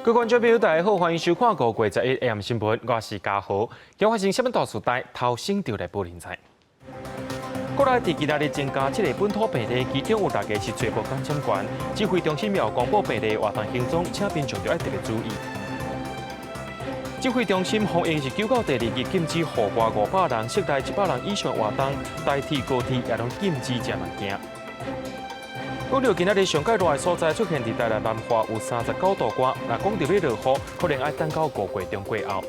各位觀眾朋友，大家好，歡迎收看5月11 AM 新聞，我是嘉豪。今發生啥物大事代，頭先就來報您知。國內佇今仔日增加七個本土病例，其中有六个是初步感染源。指揮中心有公布病例活動行蹤，請民眾著愛特別注意。指揮中心防疫是九到第二日禁止戶外500人、室內100人以上活動，台鐵、高鐵也攏禁止食物件。講著今仔日上蓋熱的所在出現佇台南南化有39度外，若講著欲落雨，可能愛等到5月中過後。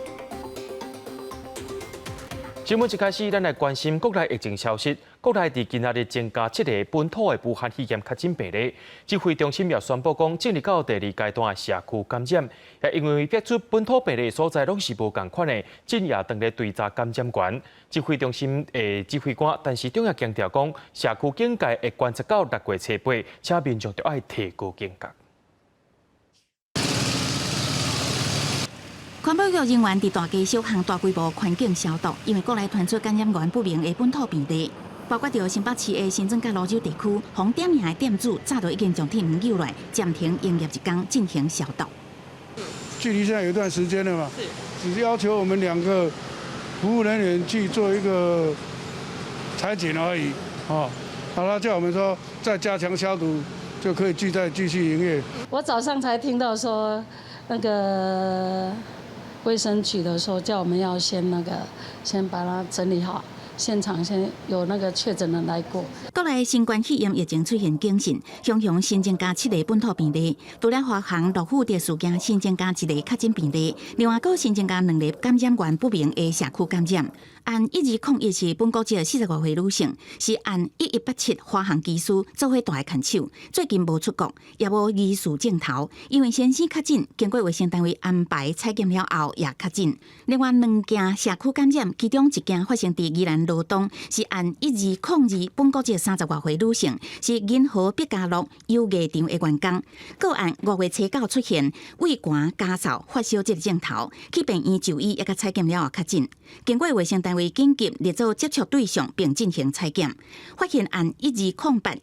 新聞一開始，咱來關心國內疫情消息。國內佇今仔日增加七個本土的武漢肺炎確診病例，指揮中心也宣布講，進入到第二階段的社區感染，也因為逼出本土病例所在攏是無仝款的，進而當咧追查感染源。指揮中心的指揮官陳時中也強調講，社區警戒會觀察到6月初8，請民眾著愛提高警覺。環保局人員佇大街小巷大規模環境消毒，因為國內傳出感染源不明的本土病例，包括著新北市的新莊佮蘆洲地區，予點名的店主早就已經將鐵門扭來，暫停營業一工進行消毒。距離現在有一段時間了嘛，只是要求我們兩個服務人員去做一個採檢而已，哦，好了，叫我們說再加強消毒，就可以再繼續營業。我早上才聽到說那個衛生局的說，叫我們要先那個，先把它整理好，現場先有那個確診人來過。國內新冠肺炎疫情出現警訊，雄雄新增加七个本土病例，除了華航諾富特事件新增加一個確診病例，另外閣新增加兩例感染源不明的社區感染。案1201是本國籍40外歲女性，是案1187華航機師做伙蹛的牽手，最近無出國，也無疑似症頭，因為先生確診，經過衛生單位安排採檢了後也確診。另外兩件社區感染，其中一件發生佇宜蘭羅東，是案1202本國籍30外歲女性，是銀河畢嘉樂遊藝場的員工。個案5月初9出現畏寒、咳嗽、發燒這个症頭，去病院就醫，也共採檢了後確診。經過衛生單位緊急列做接觸對象，並進行採檢，發現案1208、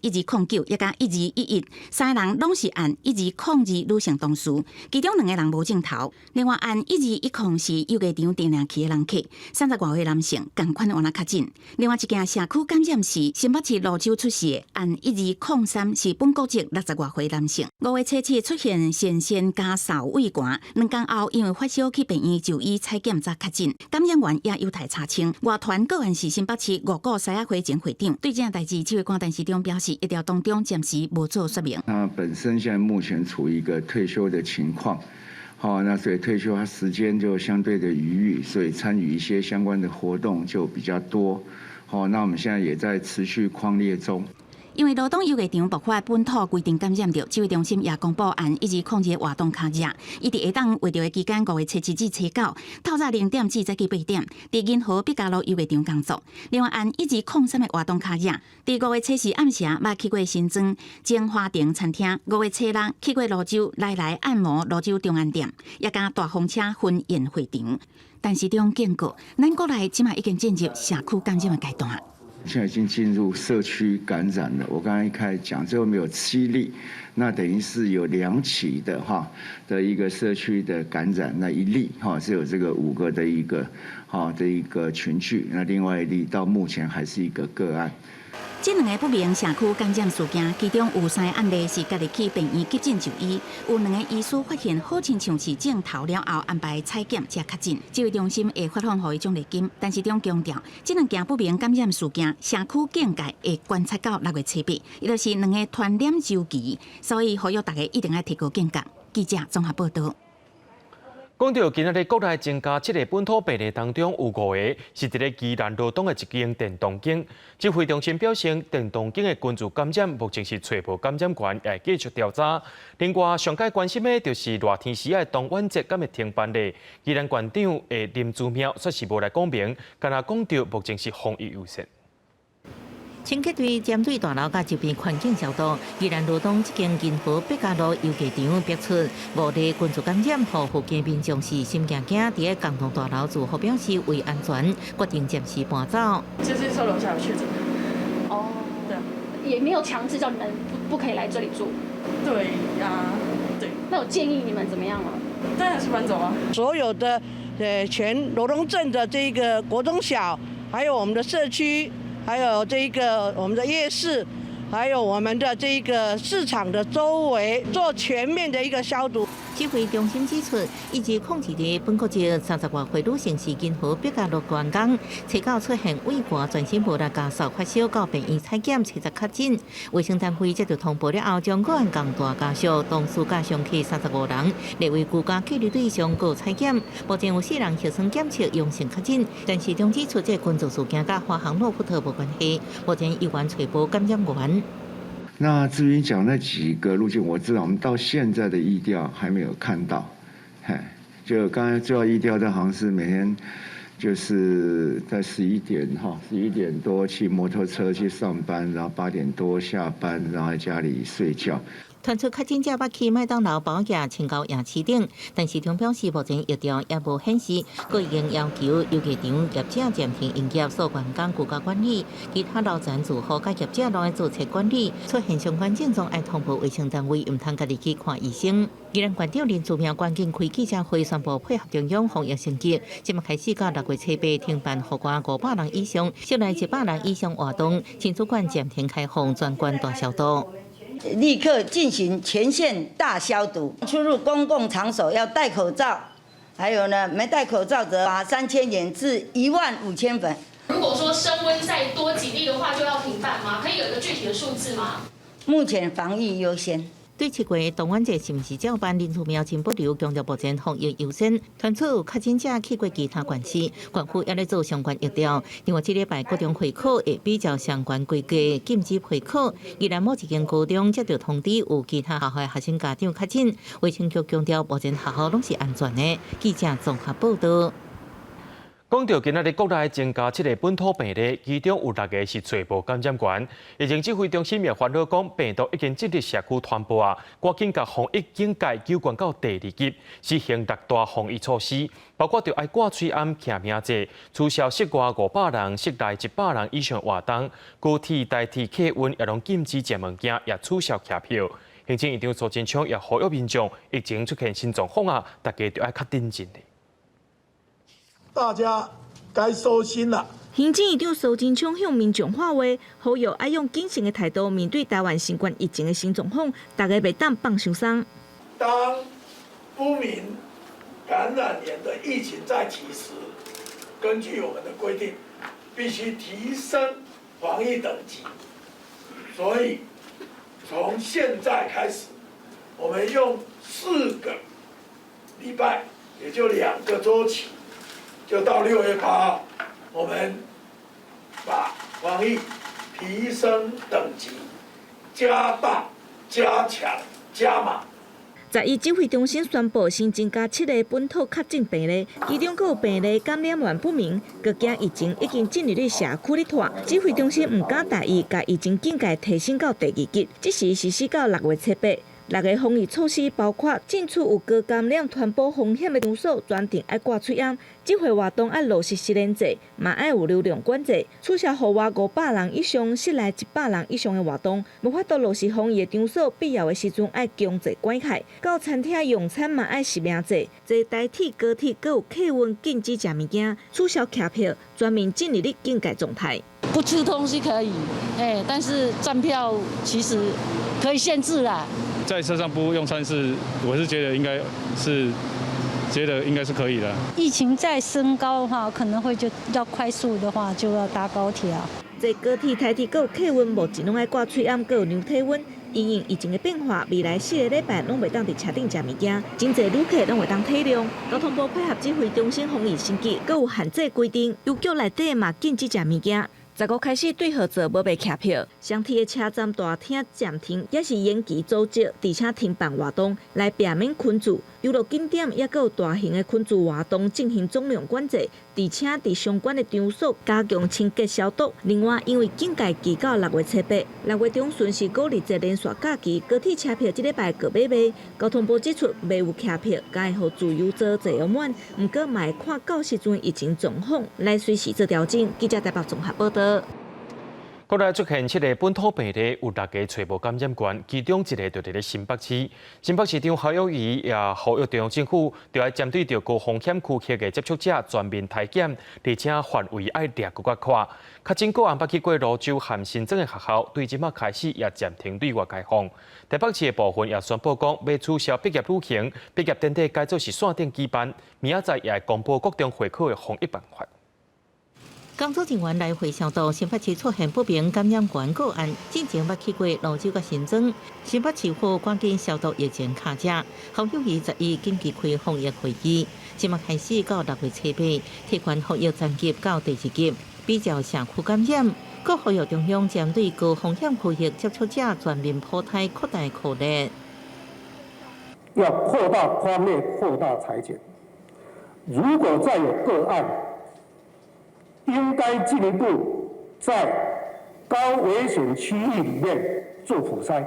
1209，抑佮1211三个人攏是案1202女性同事，其中兩個人無症頭。另外案1210是遊藝場訂冷氣的人客，30外歲男性，仝款換來確診。另外一件社區感染是新北市蘆洲出事的案1203是本國籍60外歲男性，5月初7出現先先咳嗽畏寒，2工後因為發燒去病院就醫採檢才確診，感染源也有待查清。外傳個案是新北市五股獅仔會前會長，對這件代誌，指揮官陳時中表示，疫調當中暫時無做說明。他本身現在目前處於一個退休的情況，好，那所以退休他時間就相對的餘裕，所以參與一些相關的活動就比較多。好，那我們現在也在持續匡列中。因為羅東遊藝場爆發本土規定感染著，指揮中心也公布案1202活動卡者，伊佇下當畫著的期間，5月初7至初9，透早0點至早起8點，佇銀河畢嘉樂遊藝場工作。另外案1203的活動卡者，佇5月初4暗時捌去過新莊精華亭餐廳，5月初6去過蘆洲來來按摩蘆洲長安店，也佮大風車婚宴會場。陳時中警告，咱國內這馬已經進入社區感染的階段。現在已經進入社區感染了。我剛剛一開始講，最後面有7例，那等於是有2起的哈的一個社區的感染，那1例哈是有這個五個的一個哈的一個群聚，那另外1例到目前還是一個個案。這兩个不明社區感染事件，其中有三个案例是家己去病院急診就醫，有兩个醫師發現好親像是症頭了後安排採檢才確診。指揮中心會發放予伊獎勵金，陳時中強調，這兩件不明感染事件，社區警戒會觀察到6月初8，伊就是兩个傳染週期，所以呼籲大家一定愛提高警覺。記者綜合報道。講著今仔日國內增加七个本土病例當中，有五個是佇咧宜蘭羅東的一間電動間。指揮中心表示，電動間的群聚感染目前是揣無感染源，會繼續調查。另外，上蓋關心的就是熱天時的東遠節敢會停辦咧？宜蘭縣長的林姿妙煞是無來講明，干焦講著目前是防疫優先。清潔隊針對大樓佮周邊環境消毒，宜蘭羅東這間銀河畢嘉樂遊藝場爆出五例群聚感染，予附近民眾是心驚驚，佇咧共棟大樓住戶表示為安全，決定暫時搬走。就是說樓下有確診。哦，對，也沒有強制叫你們不可以來這裡住。對呀，對。那有建議你們怎麼樣嗎？當然是搬走啊！所有的全羅東鎮的這個國中小，還有我們的社區，還有這個我們的夜市，還有我們的這個市場的周圍做全面的一個消毒。指揮中心指出，一直控制佇本國籍30外歲女性是金河畢甲路員工，初九出現畏寒、全身無力、咳嗽、發燒，到病院採檢，初十確診。衛生單位接到通報了後，將個案共大家屬、同事佮上客35人列為居家隔離對象，閣採檢。目前有四人核酸檢測陽性確診，但是中指出這群組事件佮華航諾富特無關係，目前猶原揣無感染源。那至於講那幾個路徑，我知道我們到現在的疫調還沒有看到，嘿，就剛才做疫調的，好像是每天就是在十一點哈，11點多騎摩托車去上班，然後8點多下班，然後在家裡睡覺。傳出確診者捌去麥當勞、寶雅、清高夜市等，但市長表示目前疫調也無顯示，閣已經要求遊藝場業者暫停營業，所員工居家管理，其他樓層住戶佮業者攏愛做冊管理，出現相關症狀愛通報衛生單位，毋通家己去看醫生。宜蘭縣長林姿妙趕緊開記者會，宣布配合中央防疫升級，這馬開始到6月初8停辦戶外500人以上、室內100人以上活動，親子館暫停開放，全縣大消毒。立刻進行全縣大消毒，出入公共場所要戴口罩，還有呢，沒戴口罩則罰3000元至15000元。如果說升溫再多幾例的話，就要停辦嗎？可以有一個具體的數字嗎？目前防疫優先。對7月動員節是毋是照辦？林姿妙真保留，強調目前防疫優先。傳出有確診者去過其他縣市，縣府也咧做相關疫調。另外，這禮拜國中會考會比照相關規格禁止陪考。宜蘭某一間高中接到通知，有其他學校學生家長確診，衛生局強調目前學校攏是安全的。記者綜合報道。講到今仔日國內增加七個本土病例，其中有六個是揣無感染源。疫情指揮中心也煩惱講，病毒已經進入社區傳播啊，趕緊共防疫警戒加懸到第二級，實行六大防疫措施，包括著愛掛喙罨、記名制，取消室外500人、室內100人以上活動，高鐵、台鐵客運也攏禁止食物件，也取消客票。行政院長蘇貞昌也呼籲民眾，疫情出現新狀況啊，大家著愛較謹慎的。大家該收心了。行政院長蘇貞昌向民眾喊話，呼籲愛用謹慎的態度面對台灣新冠疫情的新狀況，大家袂當放傷鬆。當不明感染源的疫情再起時，根據我們的規定，必須提升防疫等級。所以從現在開始，我們用4個禮拜，也就2個週期。就到6月8號，我們把防疫提升等級，加大、加強、加碼。 11指揮中心宣布新增加七個本土確診病例，其中閣有病例感染源不明，閣驚疫情已經進入咧社區咧拖。指揮中心毋敢大意，共疫情警戒提升到第二級，這時實施到6月初8。六个防疫措施包括進出有高感染傳播風險的場所，全程愛掛喙罨；集會活動愛落實實聯制，嘛愛有流量管制；取消戶外500人以上、室內100人以上的活動。無法度落實防疫的場所，必要的時陣愛強制關起。到餐廳用餐嘛愛實名制，坐台鐵、高鐵閣有客運禁止食物件，取消客票，全面進入咧警戒狀態。不吃東西可以，哎，但是站票其實可以限制啦。在車上不用餐是，我是覺得應該是，覺得應該是可以的。疫情再升高的話，可能會就要快速的話，就要搭高鐵啊。坐高鐵、台鐵閣有客運，目前攏愛掛喙罨，閣有量體溫。因應疫情的變化，未來4個禮拜攏袂當佇車頂食物件，真濟旅客攏會當體諒。交通部配合指揮中心防疫升級，閣有限制規定，郵局內底嘛禁止食物件。15開始對號座無賣客票，雙鐵的車站大廳暫停，也是延期組織，而且停辦活動來避免群聚。遊樂景點也閣有大型的群聚活動進行總量管制，而且佇相關的場所加強清潔消毒。另外，因為警戒期到6月初8，6月中旬是五日節連續假期，高鐵車票這禮拜閣欲賣。交通部指出，賣有客票，會予自由座坐予滿，毋過嘛會看到時陣疫情狀況來隨時做調整。記者台北綜合報道。國內出現七个本土病例，有六个揣無感染源，其中一个就佇咧新北市。新北市長侯友宜也呼籲地方政府，著愛針對著高風險區域的接觸者全面篩檢，而且範圍愛掠閣較闊。確診個案捌去過蘆洲和新莊的學校，對這馬開始也暫停對外開放。台北市的部分也宣布講，欲取消畢業旅行、畢業典禮改做是線頂舉辦，明仔載也會公布國中會考的防疫辦法。工作人員來回消毒，新北市出現不明感染源個案，進前捌去過蘆洲佮新莊，新北市府趕緊消毒疫情卡車，侯友宜11緊急開防疫會議，這馬開始到6月初八，提懸防疫層級到第二級，比照社區感染，閣呼籲中央針對高風險區域接觸者全面普篩擴大火力。要擴大匡列，擴大採檢。如果再有個案，應該進一步在高危險區域裡面做普篩。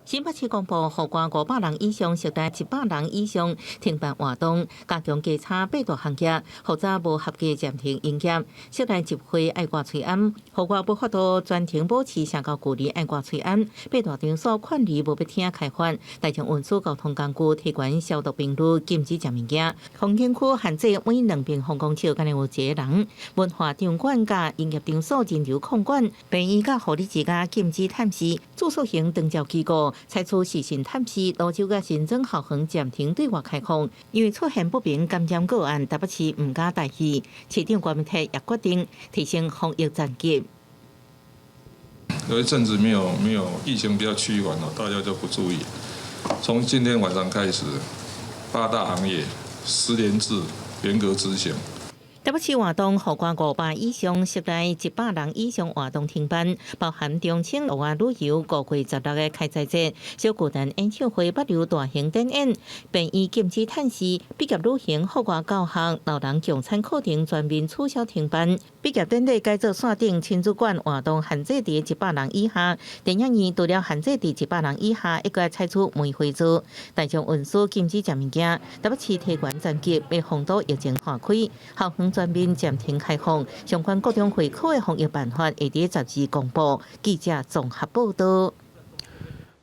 新北市公布，予外500人以上、室內100人以上停辦活動，加強稽查八大行業，予早無合格暫停營業。室內集會愛掛喙罨，戶外無法度全程保持社交距離愛掛喙罨。八大場所勸離無欲聽開罰，大眾運輸交通工具提懸消毒頻率，禁止食物件。風景區限制每兩平方公尺，干焦有一個人。文化場館佮營業場所人流控管，病院佮護理之家禁止探視，住宿型長照機構採取視訊探視，蘆洲佮新莊校園暫停對外開放，因為出現不明感染個案，台北市毋敢大意，市長郭文泰也決定提升防疫層級。有一陣子沒有疫情比較趨緩了，大家就不注意。從今天晚上開始，八大行業實聯制嚴格執行。台北市活動，戶外500以上、室內100人以上活動停辦，包含中青戶外旅遊、5月16的開齋節、小巨蛋演唱會、物流大型展演、病院禁止探視、畢業旅行、戶外教學、老人共餐課程全面取消停辦。畢業典禮改做線頂親子館活動限制佇100人以下，電影院除了限制佇100人以下，閣愛採取門會座。大眾運輸禁止食物件，台北市提懸層級，欲防堵疫情擴開，校園全面暫停開放，相關國中會考的防疫辦法會佇12公布。記者綜合報道。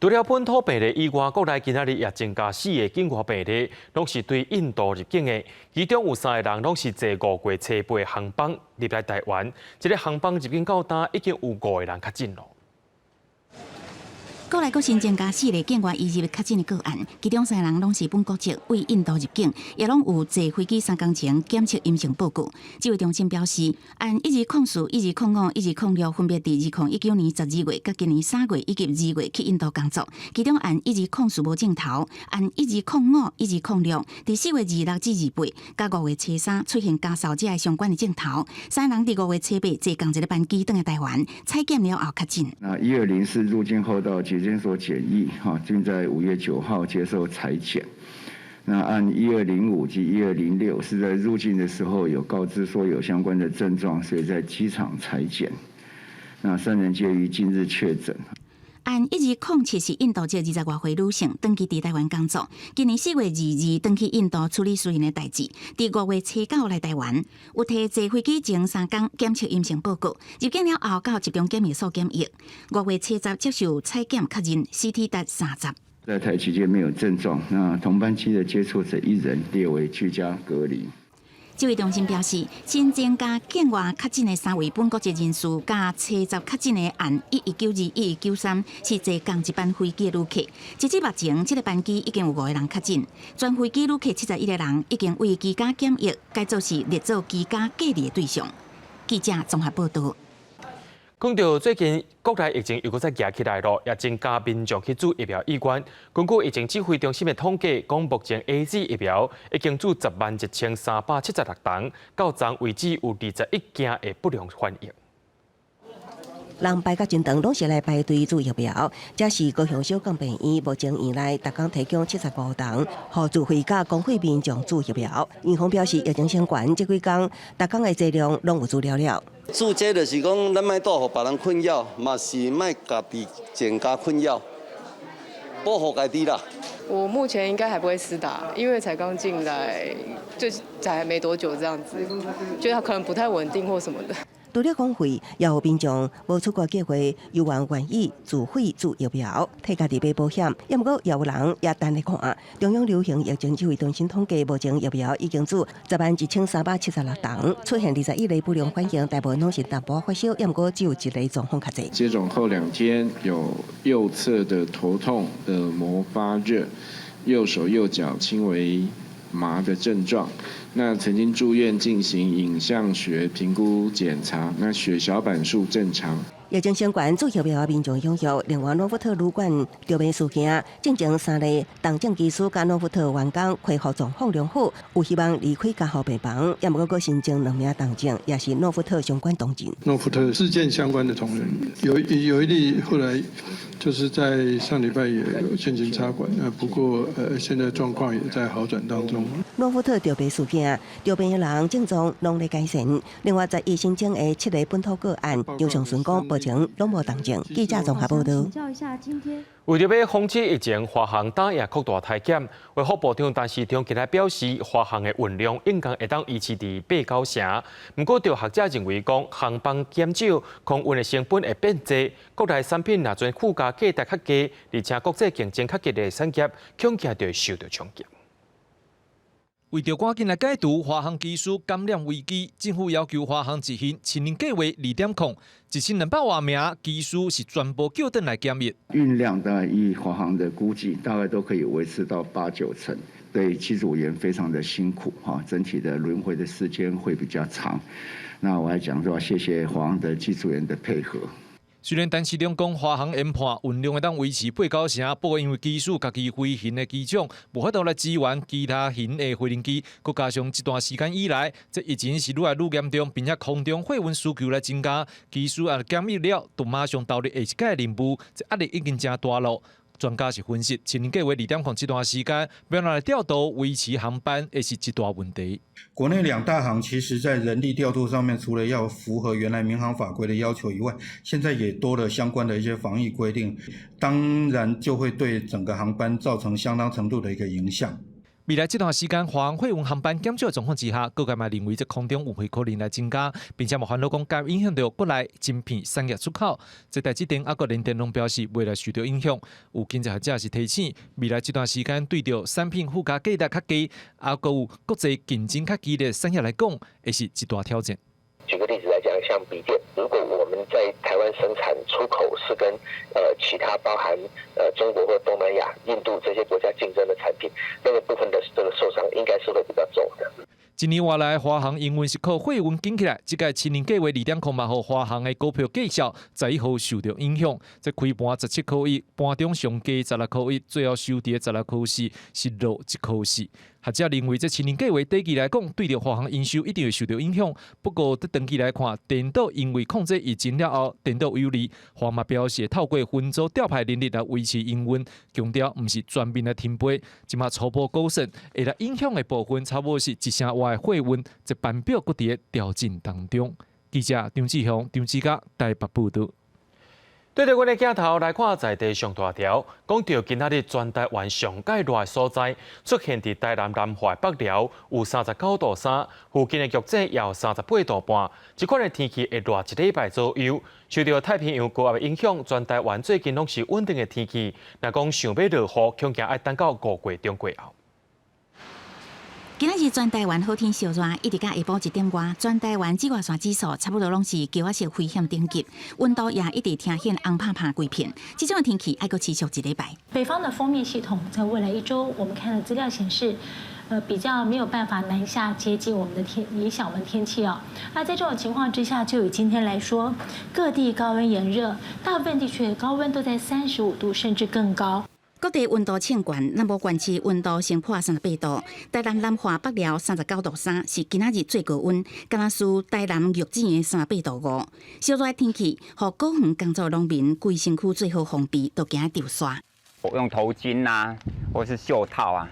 除了本土病例以外，國內今仔日也增加四个境外病例，攏是對印度入境的，其中有三个人攏是坐5月初8航班入來台灣。這个航班入境到今已經有五個人確診囉。國內閣新增加四例境外移入確診的個案，其中三人攏是本國籍，對印度入境，也攏有坐飛機三工前檢測陰性報告。指揮中心表示，案1204、1205、1206分別佇2019年12月、佮今年3月以及2月去印度工作，其中案1204無症頭，案1205、1206佇4月26至28，佮5月初3出現咳嗽這个相關的症頭，三人佇5月初8坐仝一个班機轉來台灣，採檢了後確診。那1204入境後到疾檢所檢疫，哈，並在5月9號接受採檢。那案1205及1206是在入境的時候有告知說有相關的症狀，所以在機場採檢。那三人皆於近日確診。案1207是印度籍20外歲女性，長期佇台灣工作。今年4月22轉去印度處理私人的代誌，佇5月初9來台灣，有提坐飛機前3工檢測陰性報告，入境了後到集中檢疫所檢疫。5月初10接受採檢確認，CT 值30。在台期間沒有症狀，那同班機的接觸者一人列為居家隔離。指揮中心表示，新增加境外確診的三位本國籍人士，佮初十確診的案1192、1193是坐仝一班飛機的旅客。截至目前，這个班機已經有五個人確診，全飛機旅客71個人已經為居家檢疫，改做是列做居家隔離的對象。記者綜合報道。講到最近國內疫情又閣再夯起來囉，也增加民眾去注疫苗意願。根據疫情指揮中心的統計，講目前 AZ 疫苗已經注101,376人，到昨為止有21件的不良反應。人排甲真長，攏是來排隊注疫苗。這是高雄小港病院目前院內逐工提供75筒，予自費佮公費民眾注疫苗。院方表示，疫情升懸，這幾工逐工的劑量攏有注了了。注這就是講，咱莫帶予別人困擾，嘛是莫家己增加困擾，保護家己啦。我目前應該還不會施打，因為才剛進來，就才沒多久這樣子，覺得可能不太穩定或什麼的。除了公費，也有民眾無出國計劃，猶原願意自費注疫苗，替家己買保險。也毋過，也有人也等咧看。中央流行疫情指揮中心統計，目前疫苗已經注10萬1376人，出現21例不良反應，大部分攏是淡薄發燒，也毋過只有一例狀況較濟。接種後2天有右側的頭痛、耳膜發熱、右手右腳輕微麻的症狀。那曾經住院進行影像學評估檢查，那血小板數正常。疫情相關注疫苗民眾踴躍，另外諾富特旅館著名事件，進前三例重症機師佮諾富特員工恢復狀況良好，有希望離開加護病房。也毋過，閣新增兩名重症，也是諾富特相關同仁。諾富特事件相關的同仁，有一例後來就是在上禮拜也有進行插管，不過現在狀況也在好轉當中。諾富特著病事件，著病的人症狀攏咧改善。另外，在疫新增的七个本土個案，楊尚順講目前攏無重症。記者綜合報道。為著欲防止疫情，華航打贏擴大裁減。衛福部長陳時中今日表示，華航的運量應該會當維持佇八九成。毋過，著學者認為講，航班減少，空運的成本會變濟，國內產品若陣附加價值較低，而且國際競爭較激烈的產業，恐驚就會受到衝擊。為著趕緊來解除華航機師感染危機，政府要求華航執行清零計劃2.0，1200外名機師是全部叫轉來檢疫。運量大概以華航的估計，大概都可以維持到八九成。對機組員非常的辛苦，哈，整體的輪迴的時間會比較長。那我還講說，謝謝華航的機組員的配合。雖然陳時中講華航研判運量會當維持八九成，不過因為機師家己飛行的機種無法度來支援其他型的飛行機，閣加上這段時間以來，這疫情是愈來愈嚴重，並且空中貨運需求來增加，機師啊檢疫了，就馬上投入下一屆任務，這壓力已經誠大囉。專家是分析，清零計劃2.0這段時間，欲來調度維持航班，會是一大問題。國內兩大航其實在人力調度上面，除了要符合原來民航法規的要求以外，現在也多了相關的一些防疫規定，當然就會對整個航班造成相當程度的一個影響。未來這段時間，華航貨運航班減少的狀況之下，各界嘛認為這空中運費可能來增加，並且嘛煩惱講會影響著國內晶片產業出口。這台積電抑閣聯電攏表示未來受著影響。有經濟學者是提醒，未來這段時間對著產品附加價值較低，抑閣有國際競爭較激烈產業來講，會是一大挑戰。舉個例子來講，像筆電，如果我們在台灣生產出口是跟其他包含中國或東南亞、印度這些國家競爭的產品，那個部分的這個受傷應該是會比較重的。一年外來，華航營運是靠貨運緊起來，這屆清零計劃2.0嘛，予華航的股票績效11號受著影響。這開盤17塊1，盤中上低16塊1，最後收佇16塊4，是落1塊4。學者認為，這清零計劃短期來講，對著華航營收一定會受著影響。不過，佇長期來看，顛倒因為控制疫情了後，顛倒有利。華航嘛表示，透過分組調派人力來維持營運，強調毋是全面來停飛。這馬初步估算，會來影響的部分，差不多是一成外的貨運，這班表閣佇咧調整當中。記者張志雄、張志嘉台北報導。對著阮的鏡頭來看，在地上大條，講著今仔日全台灣上蓋熱的所在，出現佇台南南華北寮有39度3，附近的玉井也有38度半。這款的天氣會熱一禮拜左右。受著太平洋高壓的影響，全台灣最近攏是穩定的天氣。若講想欲落雨，恐驚愛等到5月中過後。今仔日全台灣好天燒熱，一直到下晡一點外，全台灣紫外線指數差不多攏是橘仔色危險等級，溫度也一直呈現紅拍拍規片。這種天氣愛閣持續一禮拜。北方的鋒面系統在未來一周，我們看的資料顯示，比較沒有辦法南下接近我們的天，影響我們天氣哦。那在這種情況之下，就以今天來說，各地高溫炎熱，大部分地區的高溫都在35度甚至更高。各地溫度衝懸，南部縣市溫度升破38度，台南南華北寮39度3是今仔日最高溫，敢若輸台南玉井的38度5。燒熱天氣，予果園工作農民規身軀做好防備，都驚著沙。用頭巾啊，或是袖套啊，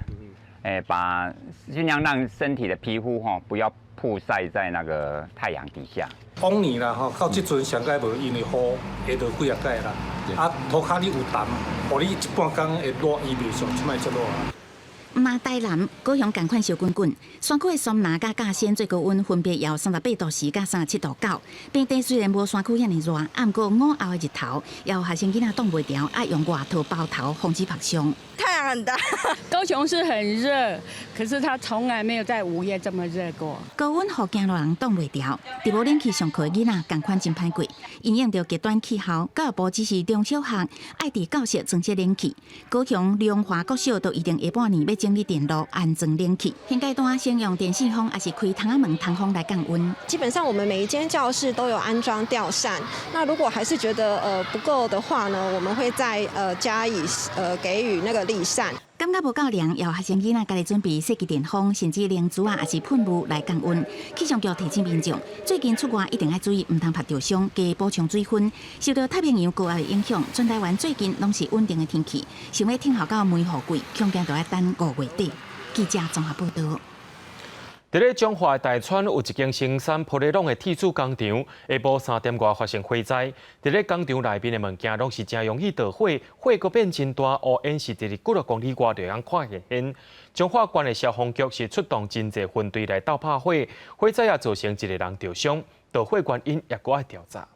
把盡量讓身體的皮膚吼不要曝曬在那個太陽底下。往年啦吼，到這陣上蓋無，因為雨下落幾仔擺啦。啊，塗跤你有澹，予你一半工會熱，伊袂像這擺這熱。毋但台南、高雄仝款燒滾滾，山區的雙林佮甲仙最高溫分別有38度4佮37度9。平地雖然無山區遐爾熱，毋過午後的日頭，也有學生囡仔擋袂牢，愛用外套包頭，防止曝傷。太陽很大，高雄是很熱，可是它從來沒有在5月這麼熱過。高溫予行路人擋袂牢，佇無冷氣上課的囡仔仝款真歹過。因應著極端氣候，教育部指示中小學愛佇教室裝設冷氣。高雄龍華國小都預定下半年欲整理電路，安裝冷氣。現階段先用電線風，抑是開窗仔門通風來降溫。基本上我們每一間教室都有安裝吊扇。那如果還是覺得不夠的話呢，我們會再加以給予那個力扇。感覺無夠涼，有學生囡仔家己準備設計電風，甚至靈珠仔，抑是噴霧來降溫。氣象局提醒民眾，最近出外一定愛注意，毋通曝著傷，加補充水分。受到太平洋高壓的影響，全台灣最近攏是穩定的天氣。想欲等候到梅雨季，恐驚著愛等5月底。記者綜合報導。佇咧彰化大村有一間生產玻璃櫳的鐵柱工廠，下晡3點外發生火災。佇咧工廠內面的物件攏是誠容易著火，火閣變真大，烏煙是佇咧幾若公里外就會當看見現。彰化縣的消防局是出動真濟分隊來鬥拍火，火災也造成一個人著傷，著火原因也閣愛調查。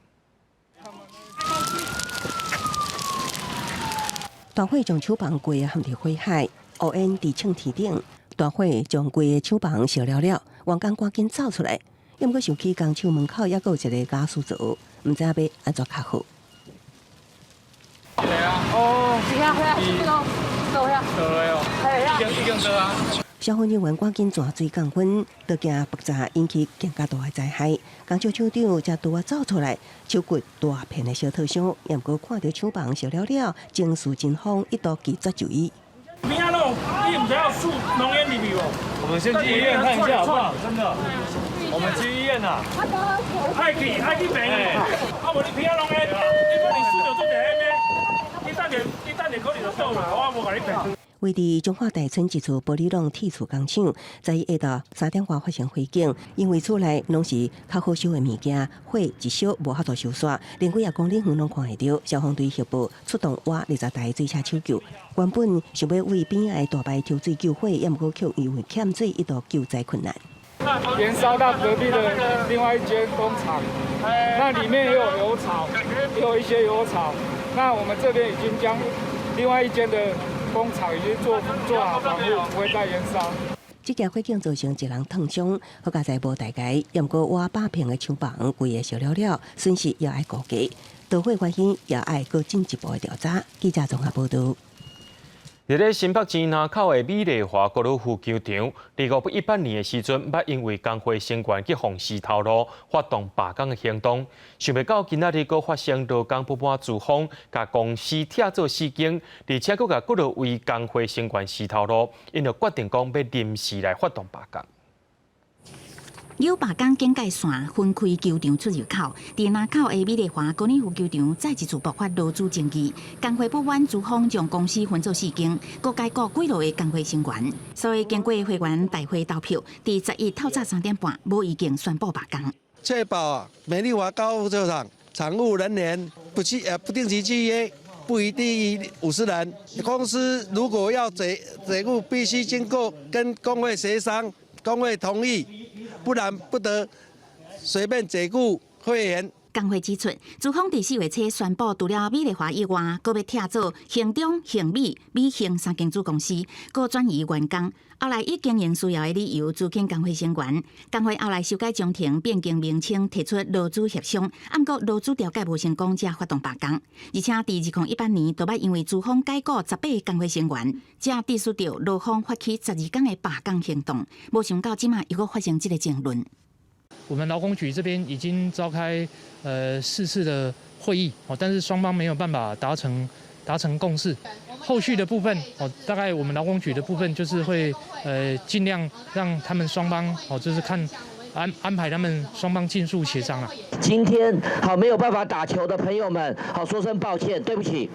大火將廠房規个陷入火海，烏煙直衝天頂。大火將規个廠房燒了了，員工趕緊走出來。毋過想起工廠門口猶閣有一個瓦斯灶，毋知影欲按怎較好。哦，已經倒啊。消防人員趕緊泉水降溫，都驚爆炸引起更加大的災害。工廠廠長才拄仔走出來，手骨大片的燒燙傷，毋過看著廠房燒了了，情緒真慌，一度拒絕就醫。邊仔攏，你毋知影輸濃煙入去無？我們先去醫院看一下好不好？真的，我們去醫院啦。愛去愛去病院，啊無你鼻仔攏煙，你可能輸著做濟煙的，你等下你等下可能就倒啦，我無共你騙。位佇彰化大村一處玻璃櫳鐵厝工廠，在下晝3點外發生火警，因為厝內攏是較好燒的物件，火一燒無法度收煞，連幾仔公里遠攏看會著。消防隊協報出動倚20台水車搶救，原本想欲對邊仔的大排抽水救火，也毋過卻因為欠水一度救災困難。延燒到隔壁的另外一間工廠，那裡面也有油槽，也有一些油槽。那我們這邊已經將另外一間的工廠已經做好防護，不會再延燒。這件火警造成一人燙傷，好佳哉無大礙，毋過倚100坪的廠房規个燒了了，損失也愛估計。著火原因也愛閣進一步的調查。記者綜合報導。佇咧新北市林口的美麗華高爾夫球場，2018年的時陣，捌因為工會成員去予死頭路，發動罷工的行動。想袂到今仔日閣發生勞工不滿資方，共公司拆做四間，而且閣共幾落位工會成員死頭路，𪜶就決定講欲臨時來發動罷工。有罷工警戒線分開球場出入口，佇林口的美麗華高爾夫球場再一次爆發勞資爭議，工會不滿資方將公司分做四間，閣解雇幾落个工會成員，所以經過會員大會投票，佇11透早3點半無意見宣布罷工。確保美麗華高爾夫球場場務人員不定期契約，不宜低於50人。公司如果要解雇，必須經過跟工會協商，工會同意。不然不得隨便解雇會員。工會指出，資方佇4月初宣布，除了美麗華以外，閣欲拆做興中、興美、美興三間子公司，閣轉移員工。後來以經營需要的理由，資遣工會成員。工會後來修改章程，變更名稱，提出勞資協商。毋過勞資調解無成功，才發動罷工。而且佇2018年，就捌因為資方解雇18個工會成員，才致使著勞方發起12工的罷工行動。無想到這馬又閣發生這个爭論。我們勞工局這邊已經召開4次的會議，哦，但是雙方沒有辦法達成共識。後續的部分，哦，大概我們勞工局的部分就是會盡量讓他們雙方，哦，就是看安排他們雙方盡速協商啦。今天好沒有辦法打球的朋友們，好說聲抱歉，對不起。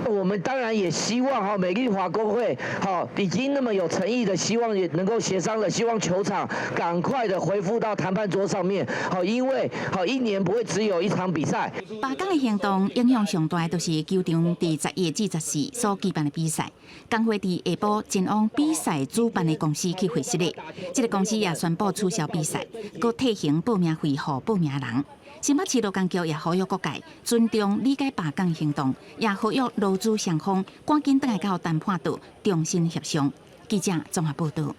我我們當然也希望哈美麗華工會哈已經那麼有誠意的，希望也能夠協商了，希望球場趕快的恢復到談判桌上面。好，因為好一年不會只有一場比賽。罷工的行動影響上大，就是球場佇11至14所舉辦的比賽。工會佇下晡前往比賽主辦的公司去會師咧，這个公司也宣布取消比賽，閣退還報名費予報名人。新北市勞工局也呼籲各界尊重理解罷工行動，也呼籲勞資雙方趕緊轉來到談判桌重新協商。記者綜合報導。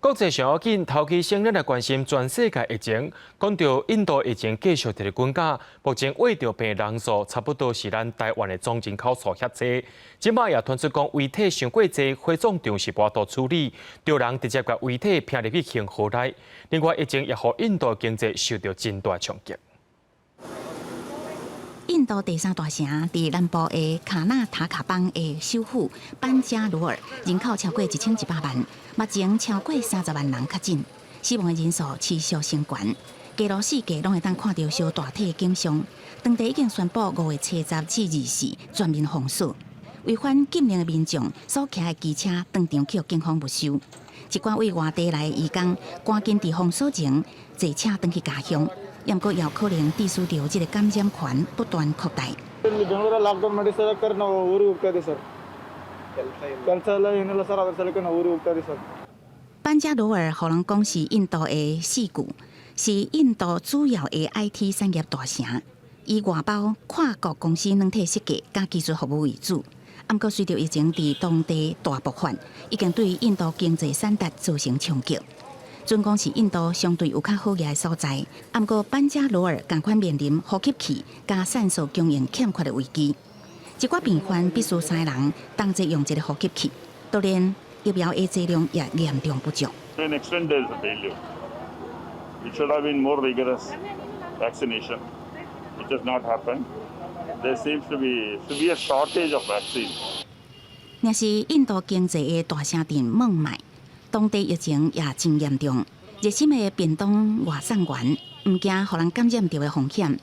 國際上要緊，頭期先咱來關心全世界疫情。講到印度疫情繼續佇咧滾加，目前穢著病人數差不多是咱台灣的總人口數遐濟。這擺也傳出講遺體傷過濟，火葬場是無法度處理，著人直接共遺體拚入去恆河內。另外，疫情也予印度經濟受著真大衝擊。印度第三大城佇南部的卡納塔卡邦的首府班加羅爾，人口超過1100萬，目前超過30萬人確診，死亡的人數持續升懸。街路四界攏會當看著燒大體的景象。當地已經宣布5月初十至24全面封鎖，違反禁令的民眾所騎的機車當場予警方沒收。一寡對外地來的移工，趕緊佇封鎖前坐車轉去家鄉。毋過，有可能致使著這个感染群不斷擴大。 ಬೆಂಗಳೂರಲ್ಲಿ ಲಾಕ್ಡೌನ್ ಮಾಡಿ ಸರ್ ನಾವು ಊರಿಗೆ ಹೋಗ್ತಾ ಇದೀವಿ ಸರ್. ಕೆಲಸ ಎಲ್ಲ ಏನಿಲ್ಲ ಸರ್, ಅದ್ರ ಸಲಕ್ಕೆ ನಾವು ಊರಿಗೆ ಹೋಗ್ತಾ ಇದೀವಿ ಸರ್. 班加羅爾予人講是印度的矽谷，是印度主要的 IT 產業大城，以外包跨國公司軟體設計佮技術服務為主。毋過，隨著疫情佇當地大爆發，已經對印度經濟產值造成衝擊。準講是印度相對有較好額的所在，毋過班加羅爾仝款面臨呼吸器佮酸素供應欠缺的危機。一寡病患必須三个人同齊用一个呼吸器，當然疫苗的劑量也嚴重不足。 To an extent, there is a failure. It should have been more rigorous vaccination. It has not happened. There seems to be severe shortage of vaccine. 若是印度經濟的大城鎮孟買，當地疫情也真嚴重，熱心的便當外送員毋驚予人感染著的風險，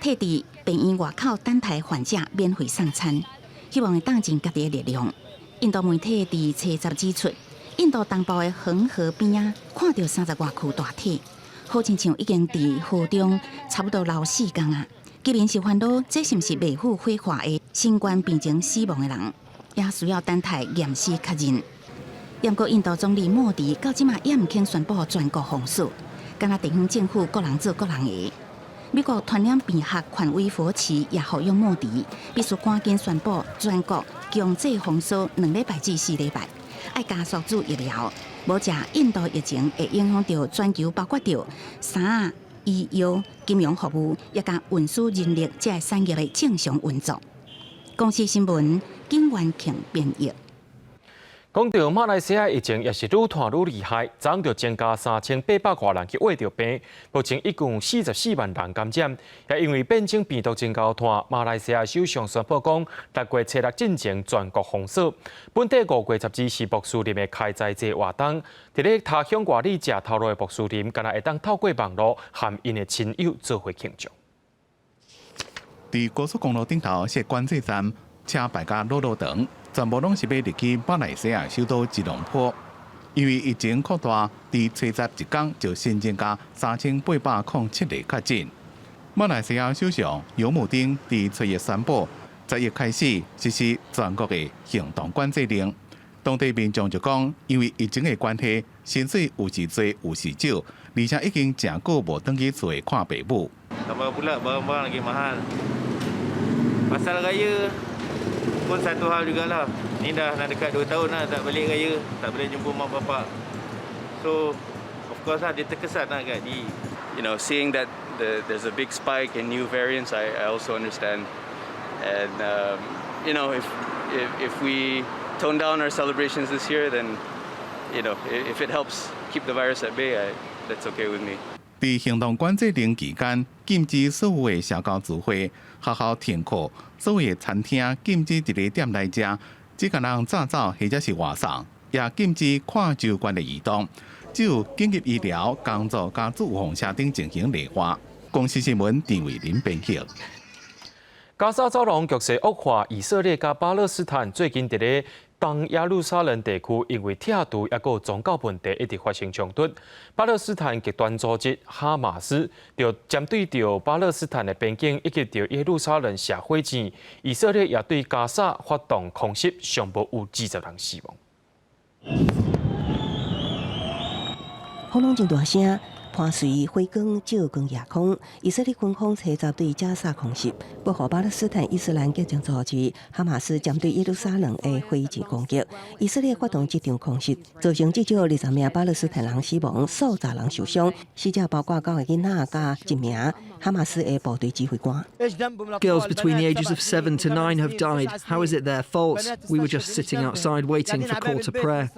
替佇病院外口等待患者免費送餐，希望會當盡家己的力量。印度媒體佇初十指出，印度東部的恆河邊仔看著30外具大體，好親像已經佇河中差不多留4工啊。居民是煩惱，這是毋是未赴火化的新冠病情死亡的人，也需要等待驗屍確認。毋過印度總理莫迪到這馬也毋肯宣布全國封鎖，敢若地方政府各人做各人的。美國傳染病學權威佛奇也呼籲莫迪必須趕緊宣布全國強制封鎖2禮拜至4禮拜，愛加速注疫苗，無則印度疫情會影響著全球，包括著衫仔、醫藥、金融服務，以及運輸人力這个產業的正常運作。公視新聞金元慶編譯。講到馬來西亞疫情也是愈拖愈厲害，昨昏就增加3800外人去穢著病，目前一共44萬人感染。也因為變種病毒真𠢕拖，馬來西亞首相宣布講，6月初六進前全國封鎖。本地5月12是穆斯林的開齋節活動，佇咧他鄉外里食頭路的穆斯林，敢若會當透過網路和𪜶的親友做伙慶祝。佇高速公路頂頭設管制站，車排甲老老長。全部攏是欲入去馬來西亞首都吉隆坡，因為疫情擴大，佇初十一工就新增加3807例確診。馬來西亞首相尤姆丁佇初一宣布，11開始實施全國的行動管制令。當地民眾就講，因為疫情的關係，薪水有時濟有時少，而且已經誠久無轉去厝看爸母。 Tambah pula barang-barang lagi mahal. Pasal raya pun satu hal jugalah. Ni dah nak dekat 2 tahun lah tak balik raya, tak boleh jumpa mak bapak. So, of course lah, dia terkesan lah kat diri. Seeing that there's a big spike in new variants, I also understand. And if we tone down our celebrations this year, then if it helps keep the virus at bay, that's okay with me. 佇行動管制令期間，禁止所有的社交聚會、學校停課，所有的餐廳禁止佇咧店內食，只共人載走或者是外送，也禁止跨州間的移動。只有緊急醫療工作佮救護車等進行例外。公視新聞陳偉林編譯。加沙走廊局勢惡化，以色列佮巴勒斯坦最近佇咧東耶路撒冷地區，因為拆除抑閣宗教問題，一直發生衝突。巴勒斯坦極端組織哈馬斯就針對著巴勒斯坦的邊境以及著耶路撒冷射火箭，以色列也對加沙發動空襲，上無有20人死亡。轟隆真大聲。伴隨火光照光夜空，以色列軍方初十對加沙空襲，報復巴勒斯坦伊斯蘭激進組織哈馬斯針對耶路撒冷的火箭攻擊。以色列發動這場空襲，造成至少20名巴勒斯坦人死亡，數十人受傷，死者包括九個囡仔佮一名哈馬斯的部隊指揮官。 Girls between the ages of 7 to 9 have died. How is it their fault? We were just sitting outside waiting for call to prayer.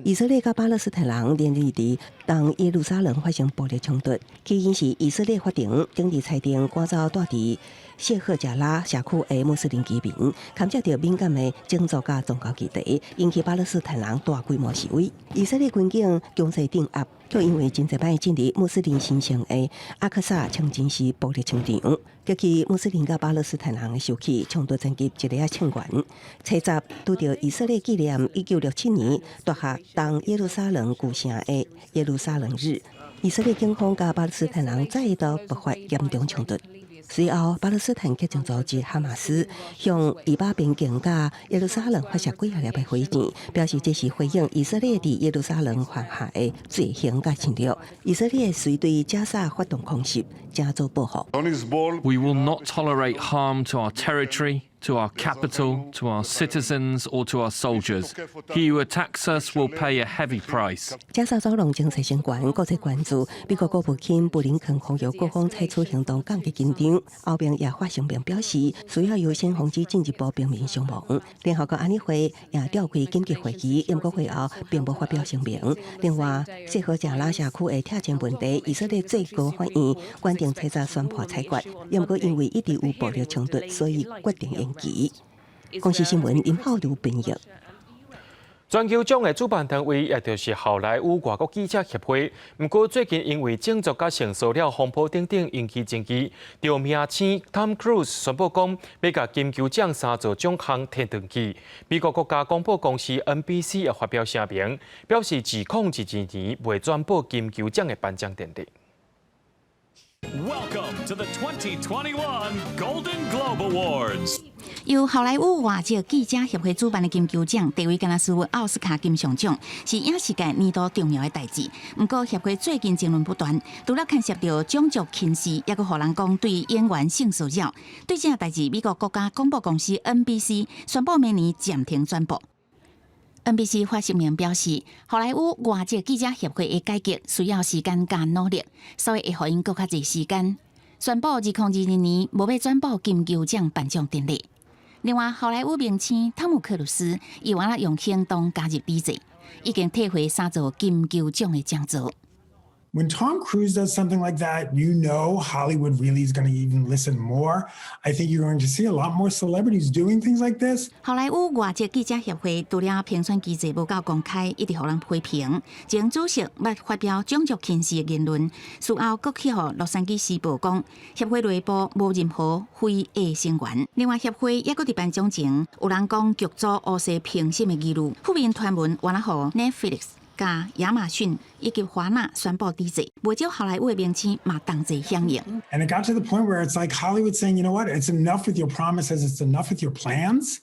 以色列佮巴勒斯坦人連日佇東耶路撒冷發生暴力衝突，起因是以色列法庭頂日裁定趕走蹛佇謝赫賈拉社區的穆斯林居民，牽涉著敏感的種族佮宗教議題，引起巴勒斯坦人大規模示威。以色列軍警強勢鎮壓，卻因為真濟擺進入穆斯林神聖的阿克薩清真寺暴力清場，激起穆斯林佮巴勒斯坦人的受氣，衝突層級一下仔升懸。初十拄著以色列紀念1967年奪下東耶路撒冷舊城的耶路撒冷日，以色列警方佮巴勒斯坦人再度爆發嚴重衝突。隨後，巴勒斯坦激進組織哈馬斯向以巴邊境佮耶路撒冷發射幾仔粒的火箭，表示這是回應以色列佇耶路撒冷犯下的罪行佮侵略。以色列隨對加沙發動空襲，正做報復。 We will not tolerate harm to our territory, to our capital, to our citizens, or to our soldiers. He who attacks us will pay a heavy price. 加沙走廊情勢升懸，國際關注。美國國務卿布林肯呼籲各方採取行動降低緊張。歐盟也發聲明表示，需要優先防止進一步平民傷亡。聯合國安理會也召開緊急會議，毋過會後並無發表聲明。另外，謝赫賈拉社區的拆遷問題，以色列最高法院決定初十宣判裁決，毋過因為一直有暴力衝突，所以決定延期。公視新聞林浩如編譯。全球獎的主辦單位，也就是好萊塢外國記者協會。毋過最近因為種族佮性騷擾風波等等引起爭議，著明星 Tom Cruise 宣布講，欲共金球獎三座獎項提轉去。美國國家廣播公司 NBC 也發表聲明，表示2022年袂轉播金球獎的頒獎典禮。 Welcome to the 2021 Golden Globe Awards. 由好萊塢外籍記者協會主辦的金球獎，地位敢若似奧斯卡金像獎，是影視界年度重要的代誌。毋過協會最近爭論不斷，除了牽涉著種族歧視，抑閣予人講對演員性騷擾。對這項代誌，美國國家廣播公司 NBC 宣布明年暫停轉播。NBC 發聲明表示，好萊塢外籍記者協會的改革需要時間佮努力，所以會予𪜶閣較濟時間。宣布2022年無欲轉播金球獎頒獎典禮。另外，好萊塢明星湯姆克魯斯伊原來用行動加入抵制，已經退回三座金球獎的獎座。 When Tom Cruise does something like that, you know Hollywood really is going to even listen more. I think you're going to see a lot more celebrities doing things like this. 好萊塢外籍記者協會除了評選機制無夠公開，一直予人批評。前主席捌發表種族歧視的言論，事後閣去予洛杉磯時報講，協會內部無任何非裔成員。另外，協會抑閣佇頒獎前，有人講劇組烏勢評審的疑慮，負面傳聞原來予 Netflix佮亞馬遜以及華納宣布抵制，袂少好萊塢的明星嘛同齊響應。 And it got to the point where it's like Hollywood saying, you know what, it's enough with your promises, it's enough with your plans,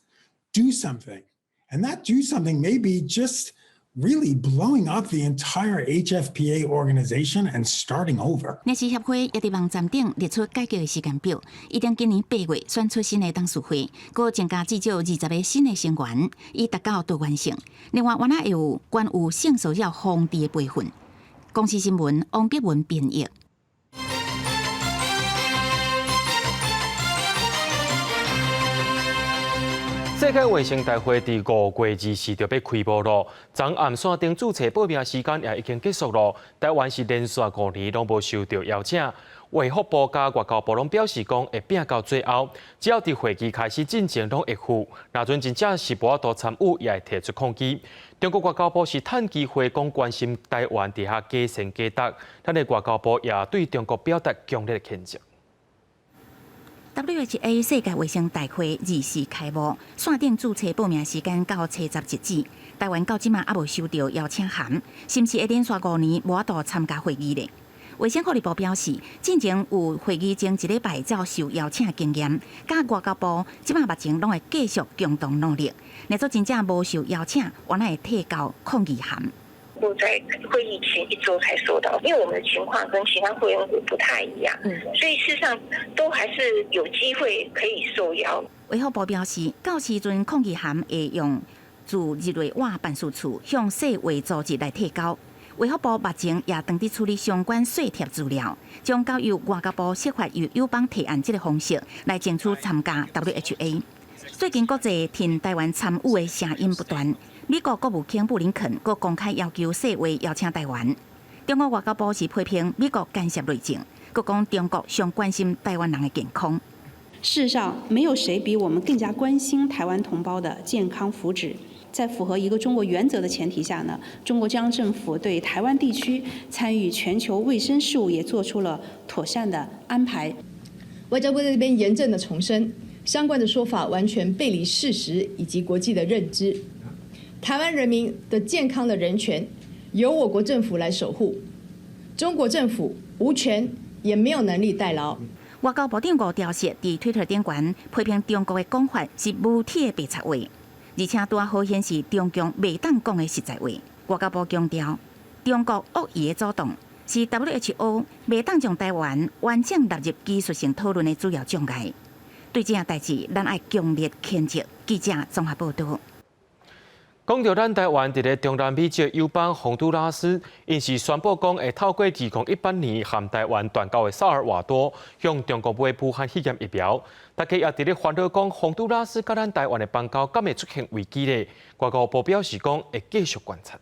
do something. And that do something may be just really blowing up the entire HFPA organization and starting over. 影視協會也佇網站頂列出改革的時間表，預定今年8月選出新的董事會，閣增加至少20個新的成員，以達到多元性。另外，原來會有關於性騷擾防治的培訓。公視新聞王碧文編譯。世界衛生大會佇5月24就欲開幕囉，昨暗線頂註冊報名時間也已經結束囉。台灣是連續5年攏無受著邀請，衛福部佮外交部攏表示講會拚到最後，只要佇會期開始進前攏會赴。若陣真正是無法度參與，也會提出抗議。中國外交部是趁機會講關心台灣佇遐假善假德，咱的外交部也對中國表達強烈的譴責。WHA 世界衛生大會24開幕，線頂註冊報名時間到初十截止。台灣到這馬猶無收著邀請函，是毋是會連續5年無法度參加會議咧？衛生福利部表示，進前有會議前一禮拜才受邀請經驗，佮外交部這馬目前攏會繼續共同努力。若做真正無受邀請，我會提交抗議函。都在會議前一周才收到，因為我們的情況跟其他會員國不太一樣，所以事實上都還是有機會可以受邀。衛福部表示，到時陣抗議函會用駐日內瓦辦事處向世衛組織來提交。衛福部目前也正佇處理相關稅貼資料，將交由外交部設法由友邦提案這個方式來爭取參加 WHA。最近國際挺台灣參與的聲音不斷，美國國務卿布林肯閣公開要求世衛邀請台灣。中國外交部是批評美國干涉內政，閣講中國上關心台灣人的健康。事實上，沒有誰比我們更加關心台灣同胞的健康福祉。在符合一個中國原則的前提下呢，中國中央政府對台灣地區參與全球衛生事務也做出了妥善的安排。外交部在這邊嚴正的重申，相關的說法完全背離事實以及國際的認知。台灣人民的健康的人權由我國政府來守護，中國政府無權也沒有能力代勞。外交部長吳釗燮佇推特頂懸批評中國的講法是無體的白賊話，而且拄仔好顯示中共袂當講的實在話。外交部強調，中國惡意的阻擋是 WHO 袂當將台灣完整納入技術性討論的主要障礙。對這項代誌，咱愛強烈譴責。記者綜合報導。講著咱台灣佇咧中南美洲友邦洪都拉斯，𪜶是宣布講會透過2018年和台灣斷交的薩爾瓦多，向中國買武漢肺炎疫苗。大家也佇咧煩惱講，洪都拉斯佮咱台灣的邦交敢會出現危機咧？外交部表示講會繼續觀察。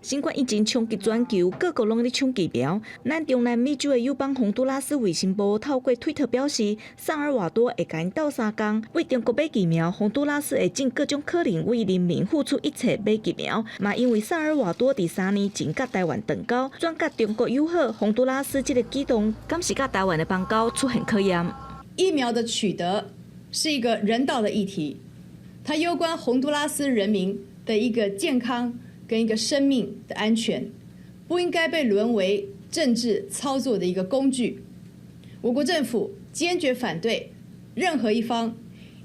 新冠疫情衝擊全球，各國攏咧搶疫苗。咱中南美洲的友邦洪都拉斯衛生部透過推特表示，薩爾瓦多會共𪜶鬥相共，為中國買疫苗。洪都拉斯會盡各種可能為人民付出一切買疫苗。嘛因為薩爾瓦多佇3年前佮台灣斷交，轉佮中國友好，洪都拉斯這個舉動，敢是佮台灣的邦交出現考驗？疫苗的取得是一個人道的議題，它攸關洪都拉斯人民的一個健康跟一個生命的安全，不應該被淪為政治操作的一個工具。我國政府堅決反對任何一方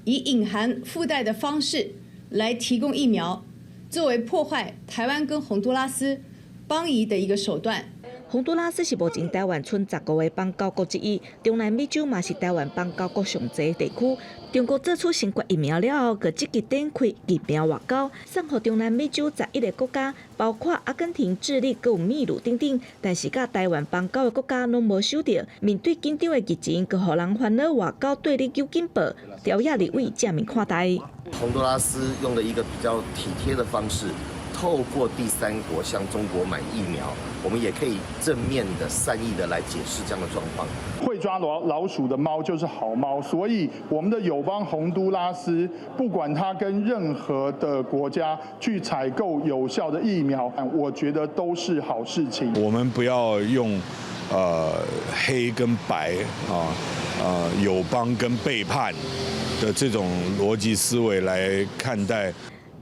以隱含附帶的方式來提供疫苗，作為破壞台灣跟洪都拉斯邦誼的一個手段。洪都拉斯是目前台灣賰15個邦交國之一，中南美洲嘛是台灣邦交國上濟地區。中國做出新冠疫苗了後，閣積極展開疫苗外交，送予中南美洲11個國家，包括阿根廷、智利、閣有秘魯等等。但是佮台灣邦交的國家攏無收著。面對緊張的疫情，閣予人煩惱外交對立有緊迫，朝野立委正面看待。洪都拉斯用了一個比較體貼的方式，透過第三國向中國買疫苗，我們也可以正面的善意的來解釋這樣的狀況。會抓老鼠的貓就是好貓，所以我們的友邦洪都拉斯，不管他跟任何的國家去採購有效的疫苗，我覺得都是好事情。我們不要用黑跟白啊，友邦跟背叛的這種邏輯思維來看待。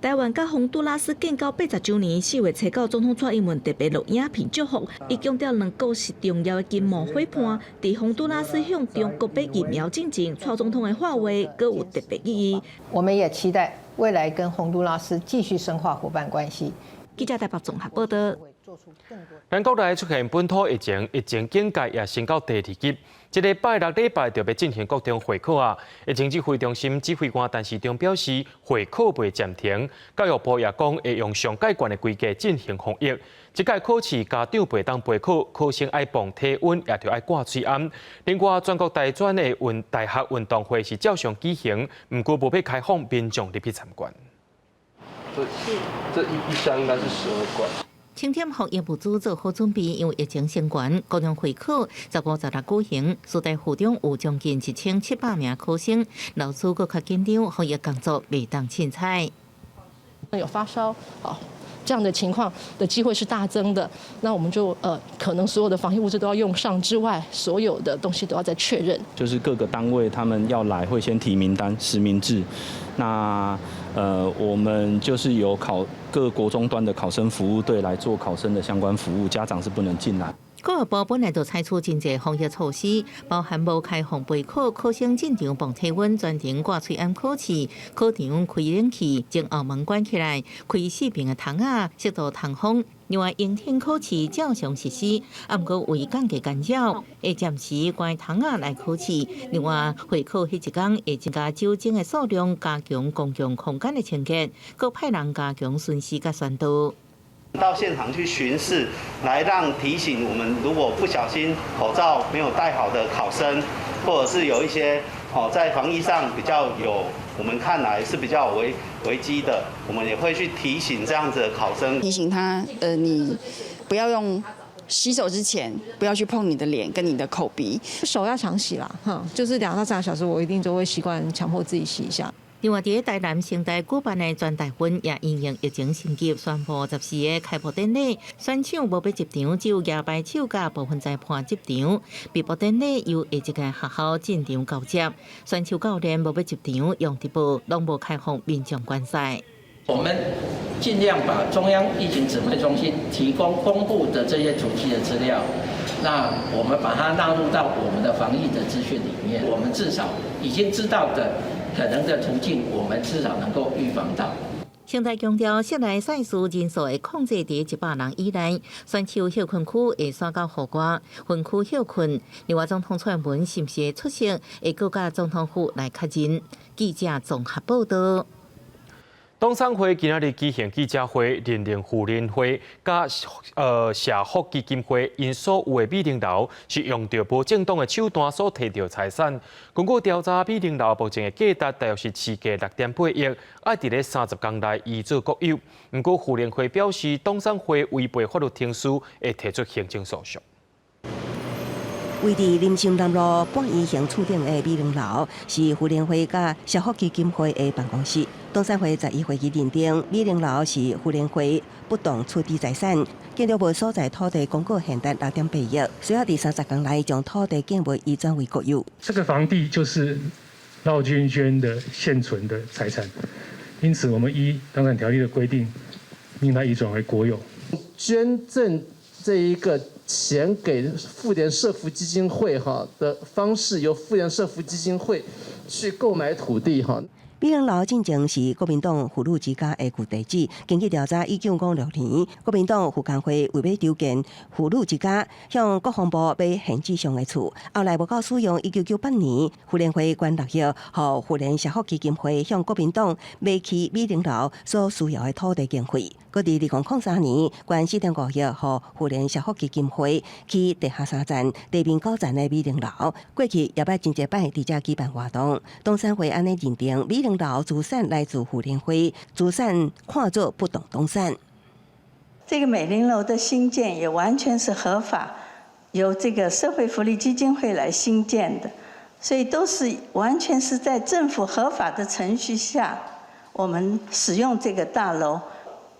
台灣佮洪都拉斯建交80週年，4月初9，總統蔡英文特別錄影片祝福，伊強調兩國是重要的經貿夥伴。佇洪都拉斯向中國買疫苗進前，蔡總統的喊話閣有特別意義。我們也期待未來跟洪都拉斯繼續深化夥伴關係。記者台北綜合報道。咱國內出現本土疫情，疫情警戒也升到第二級。這個拜六禮拜就欲進行國中會考啊！疫情指揮中心指揮官陳時中表示，會考袂暫停。教育部也講會用上蓋懸的規格進行防疫。這屆考試家長袂當陪考，考生愛磅體溫，也著愛掛喙罨。另外，全國大專的運大學運動會是照常舉行，毋過無欲開放民眾入去參觀。這一箱應該是12罐。清點防疫物資做好準備，因為疫情升懸，高中會考15、16舉行，師大附中有將近1700名考生，老師閣較緊張，防疫工作袂當凊彩。有發燒，哦，這樣的情況的機會是大增的。那我們就可能所有的防疫物資都要用上之外，所有的東西都要再確認。就是各個單位他們要來會先提名單，實名制。那我們就是由考各國中端的考生服務隊來做考生的相關服務，家長是不能進來。教育部本來就採取真濟防疫措施，包含無開放備考，考生進場磅體溫，全程掛喙罨考試，考場開冷氣，將後門關起來，開四邊的窗仔，適度通風。另外，英天考試照常實施，毋過為降低干擾，會暫時關窗仔來考試。另外，會考彼一工會增加酒精的數量，加強公共空間的清潔，閣派人加強巡視佮宣導。到現場去巡視，來讓提醒我們，如果不小心口罩沒有戴好的考生，或者是有一些哦在防疫上比較有我們看來是比較危機的，我們也會去提醒這樣子的考生，提醒他，你不要用洗手之前不要去碰你的臉跟你的口鼻，手要常洗啦，哈，就是2到3個小時，我一定就會習慣強迫自己洗一下。另外，佇台南成大舉辦的全大運也因應疫情升級，宣布14個開幕典禮選手無欲入場，只有舉牌手佮部分裁判入場。閉幕典禮由下一屆學校進場交接，選手教練無欲入場，用直播攏無開放民眾觀賽。我們盡量把中央疫情指揮中心提供公布的這些足跡的資料，那我們把它納入到我們的防疫的資訊裡面，我們至少已經知道的可能的途徑，我們至少能夠預防到。成大強調，室內賽事人數會控制佇100人以內，選手歇睏區會徙到戶外，分區歇睏。另外，總統蔡英文是毋是會出席，會閣佮總統府來確認。記者綜合報道。黨產會今仔日舉行記者會，認定婦聯會佮社福基金會𪜶所有的美玲樓是用著無正當的手段所提著財產。根據調查，美玲樓目前的價值大約是市價6.8億，愛佇咧30工內移做國有。毋過婦聯會表示，黨產會違背法律程序，會提出行政訴訟。位佇林森南路半圓形厝頂的美玲樓，是婦聯會佮社福基金會的辦公室。黨產會11會議認定美玲樓是婦聯會不當處置財產，建築物所在土地公告現值6.8億，需要佇30工內將土地建物移轉為國有。這個房地就是繞娟娟的現存的財產，因此我們依黨產條例的規定，令它移轉為國有。捐贈這一個錢給婦聯社福基金會哈的方式，由婦聯社福基金會去購買土地哈。美玲樓進前是國民黨婦女之家的舊地址。根據調查，1956年，國民黨婦工會為欲籌建婦女之家，向國防部買閒置上的厝，後來無夠使用。1998年，婦聯會捐6億，予婦聯社福基金會向國民黨買起美玲樓所需要的土地經費。閣佇2003年，捐4.5億，予婦聯社福基金會起地下三層、地面9層的美玲樓。過去也捌真濟擺佇遮舉辦活動。黨產會按呢認定美玲樓資產來自婦聯會，資產看作不當動產。這個美玲樓的興建也完全是合法，由這個社會福利基金會來興建的，所以都是完全是在政府合法的程序下，我們使用這個大樓。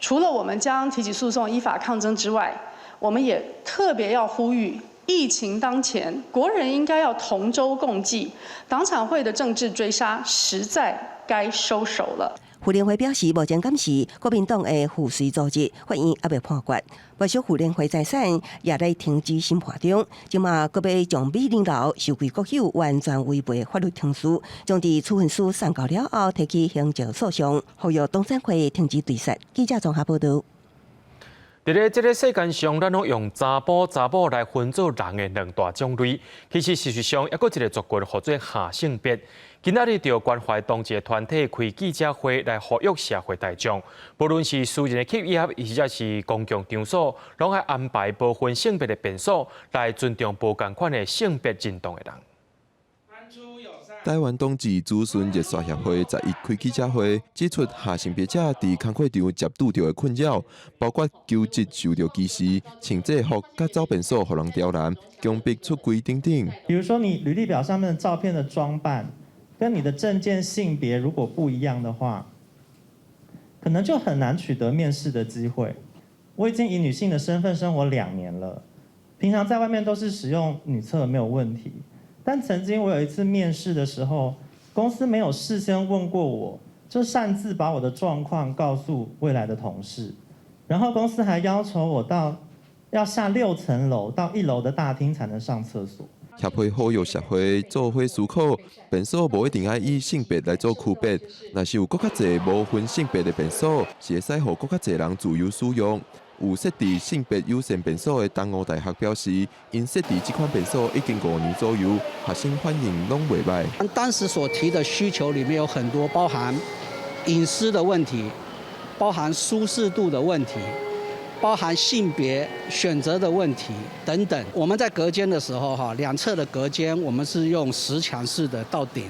除了我們將提起訴訟、依法抗爭之外，我們也特別要呼籲，疫情當前，國人應該要同舟共濟，黨產會的政治追殺實在該收手了。婦聯會表示，目前敢是國民黨的附隨組織，法院猶未判決，不少婦聯會財產也咧停止審判中。這馬閣欲將美玲樓收歸國有，完全違背法律程序，將佇處分書送交了後，提起行政訴訟，呼籲黨產會停止追殺。記者綜合報導。佇咧這个世間上，咱攏用查埔查某來分做人的兩大種類。其實事實上，猶閣一个族群號做下性別。今仔日就關懷同志的團體開記者會來呼籲社會大眾，無論是私人的企業，抑或是公共場所，攏愛安排無分性別的便所，來尊重無仝款的性別認同的人。台灣同志諮詢熱線協會11開記者會，指出下性別者佇工課場接拄著的困擾，包括求職受著歧視、穿制服佮走便所予人刁難、強迫出櫃等等。比如說，你履歷表上面的照片的裝扮，跟你的證件性別如果不一樣的話，可能就很難取得面試的機會。我已經以女性的身份生活2年了，平常在外面都是使用女廁沒有問題。但曾經我有一次面試的時候，公司沒有事先問過我，就擅自把我的狀況告訴未來的同事，然後公司還要求我到要下6層樓到1樓的大廳才能上廁所。協會呼籲社會做伙思考，便所無一定愛以性別來做區別，若是有閣較濟無分性別的便所，是會使予閣較濟人自由使用。有設置性別友善便所的東吳大學表示，𪜶設置這款便所已經5年左右，學生反應攏袂䆀。當時所提的需求裡面有很多，包含隱私的問題，包含舒適度的問題，包含性別選擇的問題等等。我們在隔間的時候，哈，兩側的隔間我們是用實牆式的到頂。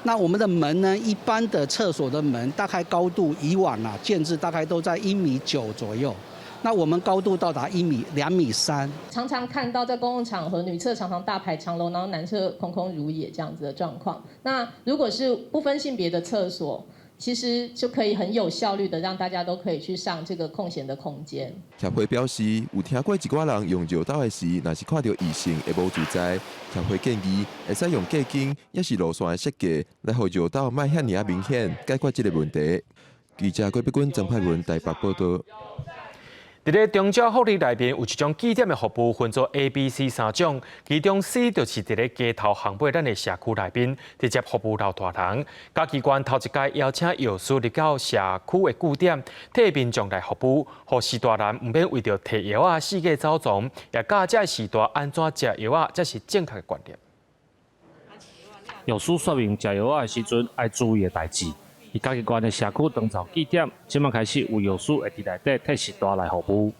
那我們的門呢？一般的廁所的門大概高度以往啊，建制大概都在1.9米左右。那我們高度到達1米2.3米。常常看到在公共場合，女廁常常大排長龍，然後男廁空空如也這樣子的狀況。那如果是不分性別的廁所，其實就可以很有效率的讓大家都可以去上這個空閒的空間。協會表示，有聽過一寡人用尿斗的時，若是看著異性會無自在。協會建議會使用隔間，抑是路線的設計，來予尿斗莫遐爾仔明顯，解決這個問題。記者郭碧君、曾派文台北報道。佇咧長照福利內面有一種據點的服務，分做 A、B、C 三種，其中 C 就是佇咧街頭巷尾咱的社區內面直接服務老大人。嘉義縣頭一擺邀請藥師入到社區的據點，替民眾來服務，予序大人毋免為著提藥仔四界走傱，也教這序大按怎食藥仔，才是正確的觀念。藥師說明食藥仔的時陣愛注意的代誌。佇嘉義縣的社區長照據點，這馬開始有藥師會佇內底替序大來服務。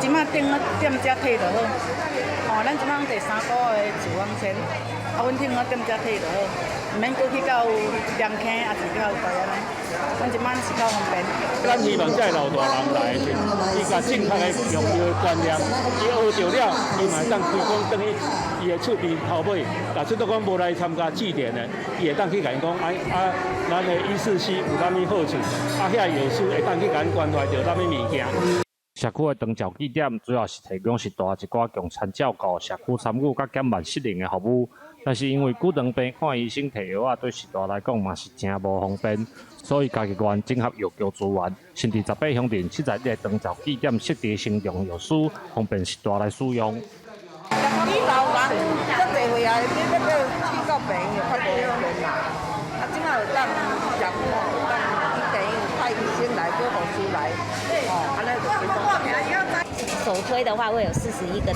這馬頂仔店家提就好，哦，咱這馬第三股的處方箋，啊，阮頂仔店家提就好，毋免閣去到鹽坑，抑是到佗安呢。阮這馬是較方便。咱希望這个老大人來的時，伊共正確的用藥的觀念，伊學著了，伊嘛會當推廣轉去伊的厝邊頭尾。假設都講無來參加據點的，伊會當去共𪜶講，啊啊，咱的144有啥物好處，啊，遐藥師會當去共𪜶關懷著啥物物件。社區的長照據點主要是提供序大一寡共餐照顧、社區參與佮減慢失能的服務。但是因為久長病看醫生提藥仔，對序大來講嘛是誠無方便，所以嘉義縣整合藥局資源，新置18鄉鎮71个長照據點設置行動藥師，方便序大來使用。以老人足濟歲啊，你欲叫去到病院較無方便啦。啊，這馬有當食吼，有當去醫院派醫生來，閣護士來，吼，按呢就首推的話會有41個點，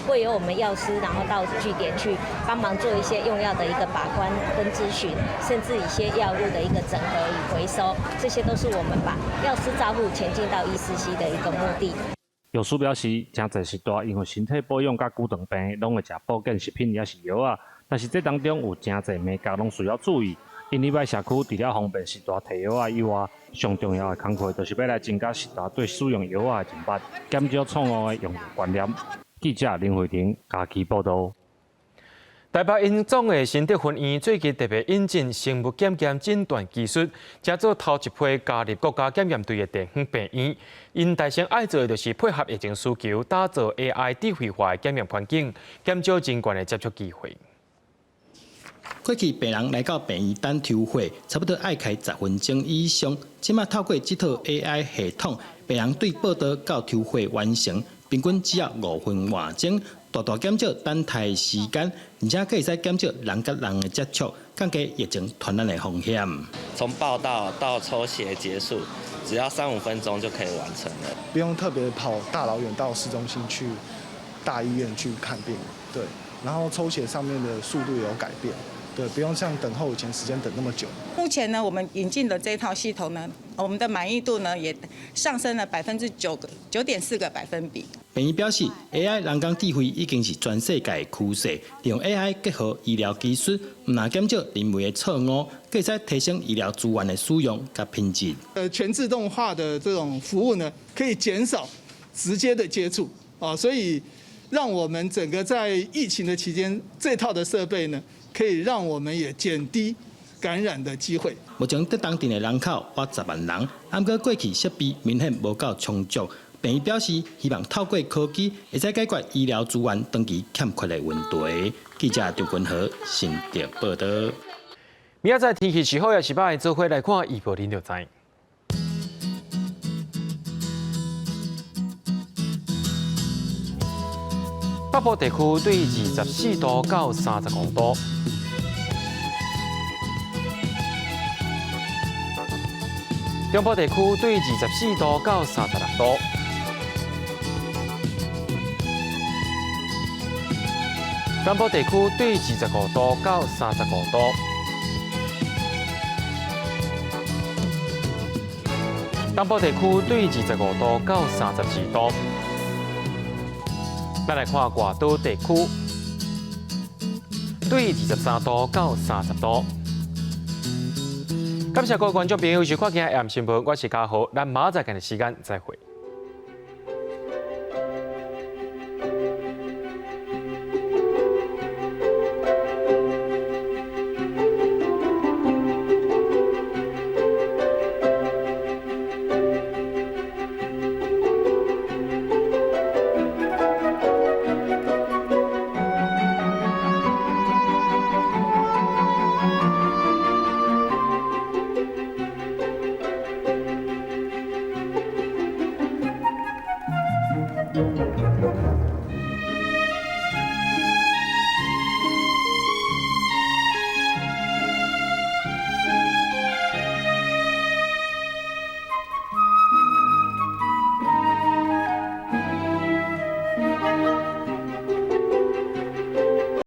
會有我們藥師，然後到據點去幫忙做一些用藥的一個把關跟諮詢，甚至一些藥物的一個整合與回收，這些都是我們把藥師照護前進到144的一個目的。藥師表示，誠濟序大因為身體保養佮久長病，攏會食保健食品抑是藥仔，但是這當中有誠濟眉角攏需要注意。𪜶入來社區除了方便序大提藥仔以外，上重要的工課就是欲來增加序大對使用藥仔的認捌，減少錯誤的用藥觀念。記者林慧婷嘉義報導。台北榮總的新德分院最近特別引進生物檢驗診斷技術，成做頭一批加入國家檢驗隊的地方病院。𪜶代先愛做的就是配合疫情需求，打造 AI 智慧化的檢驗環境，減少人員的接觸機會。過去病人來到病院等抽血，差不多愛開10分鐘以上。這馬透過這套 AI 系統，病人對報到到抽血完成，平均只要5分外鐘，大大減少等待時間，而且閣會使減少人佮人的接觸，降低疫情傳染的風險。從報到到抽血結束，只要三五分鐘就可以完成了，不用特別跑大老遠到市中心去大醫院去看病，對，然後抽血上面的速度也有改變。對，不用像等候以前時間等那麼久。目前呢，我們引進的這套系統呢，我們的滿意度呢也上升了9.4個百分比。病院表示，AI 人工智慧已經是全世界的趨勢，利用 AI 結合醫療技術，毋但減少人為的錯誤，閣會使提升醫療資源的使用佮品質。全自動化的這種服務呢，可以減少直接的接觸啊，所以讓我們整個在疫情的期間，這套的設備呢，可以讓我們也減低感染的機會。目前竹東鎮的人口倚10萬人，毋過過去設備明顯無夠充足。病院表示，希望透過科技，會使解決醫療資源長期欠缺的問題。記者張君和新竹報導。明仔載天氣是好抑是䆀，做伙來看預報，恁就知。北部地區對24度到35度，中部地區對24度到36度，南部地區對25度到35度，東部地區對25度到32度。咱來看外島地區，對23度到30度。感謝各位觀眾朋友收看今日 AM 新聞，我是嘉豪，咱明仔載仝時間再會。